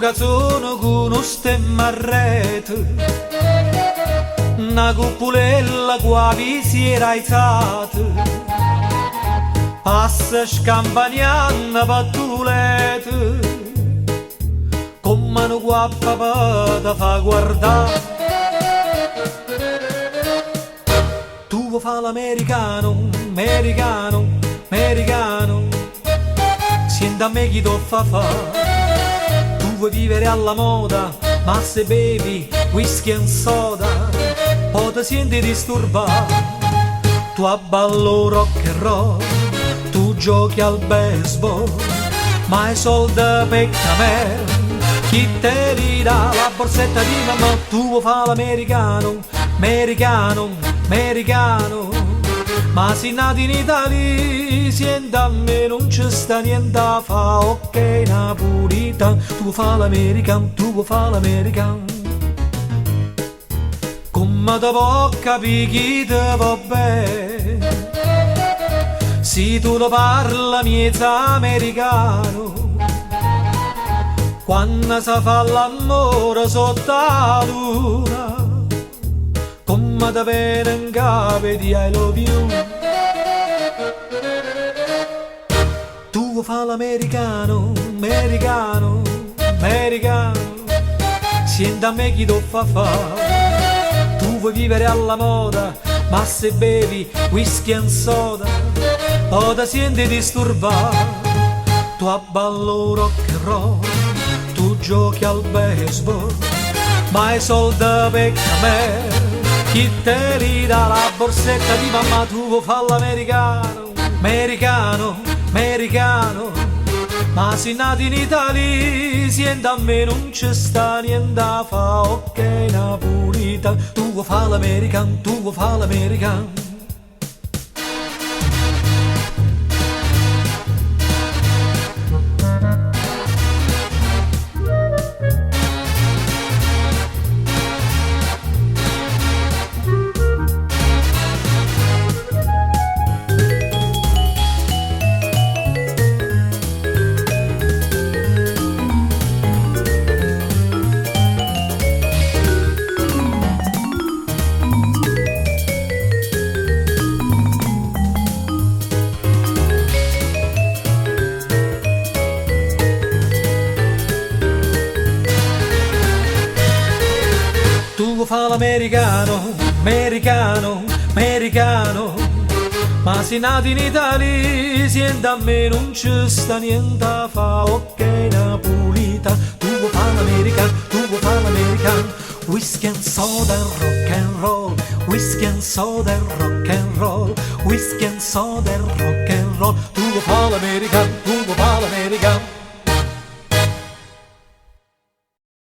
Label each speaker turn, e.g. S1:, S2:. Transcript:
S1: cazone cu nu stemma arreto, na cuppulella cu 'a visiera aizata, passa scampanianno pe Tuleto, comm'a nu guappo pe te fa guardà. Tu vuò fa l'americano, 'mericano, 'mericano, siente a me chi t' 'o fa fa. Tu vuoi vivere alla moda, ma se bevi whisky and soda, po' te siente 'e disturbà. Tu abballe 'o rock and roll, tu giochi al baseball, ma 'e solde p' 'e Camel chi te li dà? La borsetta di mammà. Tu vuò fa l'americano, 'mericano, 'mericano, ma si' nato in Italy, siente a me nun ce sta niente 'a fa, ok napulitan, tu vuò fa l'american, tu vuò fa l'american. Comme te po' capì chi te vo' bene, si tu le parle miezo americano, quanno se fa l'ammore sotto 'a luna, comme te vene 'ncapa 'e di' I love you. Tu vuò fa l'americano, 'mericano, 'mericano, siente a me chi t' 'o fa fa. Tu vuoi vivere alla moda, ma se bevi whisky and soda, po' te siente 'e disturbà. Tu abballe 'o rock and roll, tu giochi al baseball, ma 'e solde p' 'e Camel chi te li dà? La borsetta di mammà. Tu vuò fa l'americano, 'mericano, 'mericano, ma si' nato in Italy, siente a me nun ce sta niente 'a fa, ok napulitan, tu vuò fa l'american, tu vuò fa l'american. Tu vuò fa l'americano, 'mericano, 'mericano, ma si' nato in Italy, siente a me nun ce sta niente 'a fa, ok napulitan, tu vuò fa l'american, tu vuò fa l'american. Whisky and soda and rock and roll, whisky and soda and rock and roll, whisky and soda and rock and roll, tu vuò fa l'american, tu vuò fa l'american.